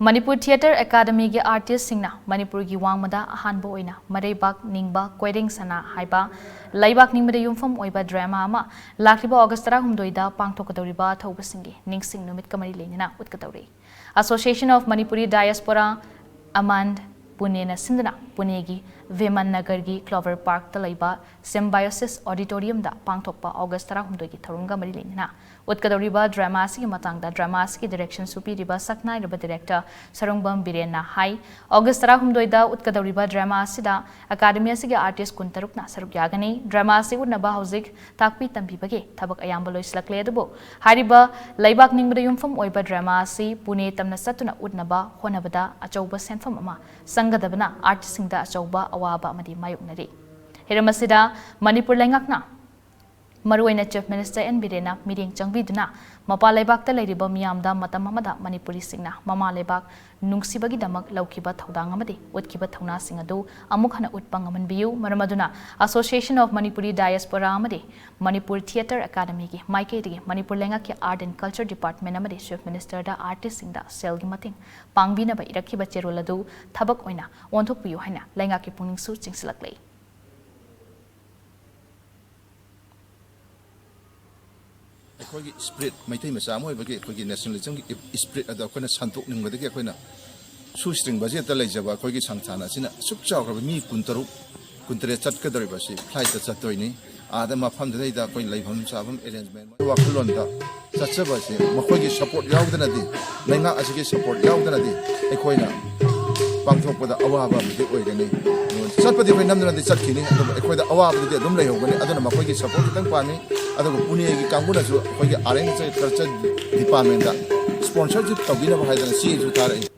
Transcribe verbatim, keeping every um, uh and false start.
Manipur theatre ꯑꯦꯀꯥꯗꯃꯤꯒꯤ ꯑꯥꯔꯇꯤꯁꯁꯤꯡꯅ ꯃꯅꯤꯄꯨꯔꯒꯤ ꯋꯥꯡꯃꯗ ꯑꯍꯥꯟꯕ ꯑꯣꯏꯅ ꯃꯔꯩꯕꯥꯛ ꯅꯤꯡꯕ ꯀꯣꯏꯔꯦꯡ ꯁꯅꯥ ꯍꯥꯏꯕ ꯂꯩꯕꯥꯛ ꯅꯤꯡꯕꯗ ꯌꯨꯝꯐꯝ ꯑꯣꯏꯕ ꯗ꯭ꯔꯃꯥ ꯑꯃ ꯂꯥꯛꯂꯤꯕ ꯑꯣꯒꯁ ꯇꯔꯥꯍꯨꯝꯗꯣꯏꯗ ꯄꯥꯡꯊꯣꯛꯀꯗꯧꯔꯤꯕ ꯑꯊꯧꯕꯁꯤꯡꯒꯤ ꯅꯤꯡꯁꯤꯡ ꯅꯨꯃꯤꯠꯀ ꯃꯔꯤ ꯂꯩꯅꯅ ꯎꯠꯀꯗꯧꯔꯤ꯫ Association of Manipuri Diaspora, ꯑꯃꯥꯟ, ꯄꯨꯅꯦꯅ ꯁꯤꯟꯗꯨꯅ ꯄꯨꯅꯦꯒꯤ ꯚꯤꯃꯟ ꯅꯒꯔꯒꯤ ꯀ꯭ꯂꯣꯚꯔ ꯄꯥꯔꯛꯇ ꯂꯩꯕ ꯁꯤꯝꯕꯥꯏꯑꯣꯁꯤꯁ ꯑꯣꯗꯤꯇꯣꯔꯤꯌꯝꯗ ꯄꯥꯡꯊꯣꯛꯄ ꯑꯣꯒꯁ ꯇꯔꯥꯍꯨꯝꯗꯣꯏꯒꯤ ꯊꯧꯔꯝꯒ ꯃꯔꯤ ꯂꯩꯅꯅ ꯎꯠꯀꯗꯧꯔꯤꯕ ꯗ꯭ꯔꯃꯥ ꯑꯁꯤꯒꯤ ꯃꯇꯥꯡꯗ ꯗ꯭ꯔꯃꯥ ꯑꯁꯤꯒꯤ ꯗꯤꯔꯦꯛꯁꯟꯁꯨ ꯄꯤꯔꯤꯕ ꯁꯛꯅꯥꯏꯔꯕ ꯗꯤꯔꯦꯛꯇꯔ ꯁꯔꯨꯡꯕꯝ ꯕꯤꯔꯦꯟꯅ ꯍꯥꯏ, ꯑꯣꯒꯁ ꯇꯔꯥꯍꯨꯝꯗꯣꯏꯗ ꯎꯠꯀꯗꯧꯔꯤꯕ ꯗ꯭ꯔꯃꯥ ꯑꯁꯤꯗ ꯑꯦꯀꯥꯗꯃꯤ ꯑꯁꯤꯒꯤ ꯑꯥꯔꯇꯤꯁ ꯀꯨꯟꯇꯔꯨꯛꯅ ꯁꯔꯨꯛ ꯌꯥꯒꯅꯤ꯫ ꯗ꯭ꯔꯃꯥ ꯑꯁꯤ ꯎꯠꯅꯕ ꯍꯧꯖꯤꯛ ꯇꯥꯛꯄꯤ ꯇꯝꯕꯤꯕꯒꯤ ꯊꯕꯛ ꯑꯌꯥꯝꯕ ꯂꯣꯏꯁꯤꯜꯂꯛꯂꯦ, ꯑꯗꯨꯕꯨ ꯍꯥꯏꯔꯤꯕ ꯂꯩꯕꯥꯛ ꯅꯤꯡꯕꯗ ꯌꯨꯝꯐꯝ ꯑꯣꯏꯕ ꯗ꯭ꯔꯃꯥ ꯑꯁꯤ ꯄꯨꯅꯦ ꯇꯝꯅ ꯆꯠꯇꯨꯅ ꯎꯠꯅꯕ ꯍꯣꯠꯅꯕꯗ ꯑꯆꯧꯕ ꯁꯦꯟꯐꯝ ꯑꯃ ꯆꯪꯒꯗꯕꯅ ꯑꯥꯔꯇꯤꯁꯁꯤꯡꯗ ꯑꯆꯧꯕ ꯑꯋꯥꯕ ꯑꯃꯗꯤ ꯃꯥꯌꯣꯛꯅꯔꯤ꯫ ꯍꯤꯔꯝ ꯑꯁꯤꯗ ꯃꯅꯤꯄꯨꯔ ꯂꯩꯉꯥꯛꯅ, ꯃꯔꯨꯑꯣꯏꯅ ꯆꯤꯐ ꯃꯤꯅꯤꯁꯇꯔ ꯑꯦꯟ ꯕꯤꯔꯦꯟꯅ ꯃꯤꯠꯌꯦꯡ ꯆꯪꯕꯤꯗꯨꯅ ꯃꯄꯥꯟ ꯂꯩꯕꯥꯛꯇ ꯂꯩꯔꯤꯕ ꯃꯤꯌꯥꯝꯗ ꯃꯇꯝ ꯑꯃꯗ ꯃꯅꯤꯄꯨꯔꯤꯁꯤꯡꯅ ꯃꯃꯥ ꯂꯩꯕꯥꯛ ꯅꯨꯡꯁꯤꯕꯒꯤꯗꯃꯛ ꯂꯧꯈꯤꯕ ꯊꯧꯗꯥꯡ ꯑꯃꯗꯤ ꯎꯠꯈꯤꯕ ꯊꯧꯅꯥꯁꯤꯡ ꯑꯗꯨ ꯑꯃꯨꯛ ꯍꯟꯅ ꯎꯠꯄ ꯉꯝꯍꯟꯕꯤꯌꯨ꯫ ꯃꯔꯝ ꯑꯗꯨꯅ Association of Manipuri Diaspora ꯑꯃꯗꯤ ꯃꯅꯤꯄꯨꯔ ꯊꯤꯌꯦꯇꯔ ꯑꯦꯀꯥꯗꯃꯤꯒꯤ ꯃꯥꯏꯀꯩꯗꯒꯤ ꯃꯅꯤꯄꯨꯔ ꯂꯩꯉꯥꯛꯀꯤ ꯑꯥꯔꯠ ꯑꯦꯟ ꯀꯜꯆꯔ ꯗꯤꯄꯥꯔꯠꯃꯦꯟ ꯑꯃꯗꯤ ꯆꯤꯐ ꯃꯤꯅꯤꯁꯇꯔꯗ ꯑꯥꯔꯇꯤꯁꯁꯤꯡꯗ ꯁꯦꯜꯒꯤ ꯃꯇꯦꯡ ꯄꯥꯡꯕꯤꯅꯕ ꯏꯔꯛꯈꯤꯕ ꯆꯦꯔꯣꯜ ꯑꯗꯨ ꯊꯕꯛ ꯑꯣꯏꯅ ꯑꯣꯟꯊꯣꯛꯄꯤꯌꯨ ꯍꯥꯏꯅ ꯂꯩꯉꯥꯛꯀꯤ ꯄꯨꯛꯅꯤꯡꯁꯨ ꯆꯤꯡꯁꯤꯜꯂꯛꯂꯤ꯫ ꯑꯩꯈꯣꯏꯒꯤ ꯏꯁꯄꯤꯔꯤꯠ, ꯃꯩꯇꯩ ꯃꯆꯥ ꯑꯃ ꯑꯣꯏꯕꯒꯤ ꯑꯩꯈꯣꯏꯒꯤ ꯅꯦꯁꯅꯦꯂꯤꯖꯝꯒꯤ ꯏꯁꯄꯤꯔꯤꯠ ꯑꯗꯣ ꯑꯩꯈꯣꯏꯅ ꯁꯟꯗꯣꯛꯅꯤꯡꯕꯗꯒꯤ ꯑꯩꯈꯣꯏꯅ ꯁꯨ ꯁ꯭ꯇ꯭ꯔꯤꯡ ꯕꯖꯦꯠꯇ ꯂꯩꯖꯕ ꯑꯩꯈꯣꯏꯒꯤ ꯁꯪꯁꯊꯥꯟ ꯑꯁꯤꯅ ꯑꯁꯨꯛ ꯆꯥꯎꯈ꯭ꯔꯕ ꯃꯤ ꯀꯨꯟꯇꯔꯨꯛ, ꯀꯨꯟꯇꯔꯦꯠ ꯆꯠꯀꯗꯧꯔꯤꯕ ꯑꯁꯤ ꯐ꯭ꯂꯥꯏꯠꯇ ꯆꯠꯇꯣꯏꯅꯤ꯫ ꯑꯥꯗ ꯃꯐꯝꯗꯨꯗꯩꯗ ꯑꯩꯈꯣꯏ ꯂꯩꯐꯝ ꯆꯥꯐꯝ ꯑꯦꯔꯦꯟꯖꯃꯦꯟ, ꯋꯥꯈꯜꯂꯣꯟꯗ ꯆꯠꯆꯕ ꯑꯁꯤ ꯃꯈꯣꯏꯒꯤ ꯁꯄꯣꯔꯠ ꯌꯥꯎꯗꯅꯗꯤ, ꯂꯩꯉꯥꯛ ꯑꯁꯤꯒꯤ ꯁꯄꯣꯔꯠ ꯌꯥꯎꯗꯅꯗꯤ ꯑꯩꯈꯣꯏꯅ ꯄꯥꯡꯊꯣꯛꯄꯗ ꯑꯋꯥꯕ ꯑꯃꯗꯤ ꯑꯣꯏꯒꯅꯤ꯫ ꯆꯠꯄꯗꯤ ꯑꯩꯈꯣꯏ ꯅꯝꯗꯅꯗꯤ ꯆꯠꯈꯤꯅꯤ, ꯑꯗꯨꯕꯨ ꯑꯩꯈꯣꯏꯗ ꯑꯋꯥꯕꯗꯨꯗꯤ ꯑꯗꯨꯝ ꯂꯩꯍꯧꯒꯅꯤ꯫ ꯑꯗꯨꯅ ꯃꯈꯣꯏꯒꯤ ꯁꯄꯣꯔꯠ ꯈꯤꯇꯪ ꯄꯥꯝꯃꯤ꯫ ꯑꯗꯨꯒ ꯄꯨꯅꯦꯒꯤ ꯀꯥꯡꯕꯨꯅꯁꯨ ꯑꯩꯈꯣꯏꯒꯤ ꯑꯥꯔꯠ ꯑꯦꯟ ꯀꯜꯆꯔ ꯗꯤꯄꯥꯔꯠꯃꯦꯟꯗ ꯁ꯭ꯄꯣꯟꯁꯔꯁꯤꯞ ꯇꯧꯕꯤꯅꯕ ꯍꯥꯏꯗꯅ ꯆꯦꯁꯨ ꯊꯥꯔꯛꯏ꯫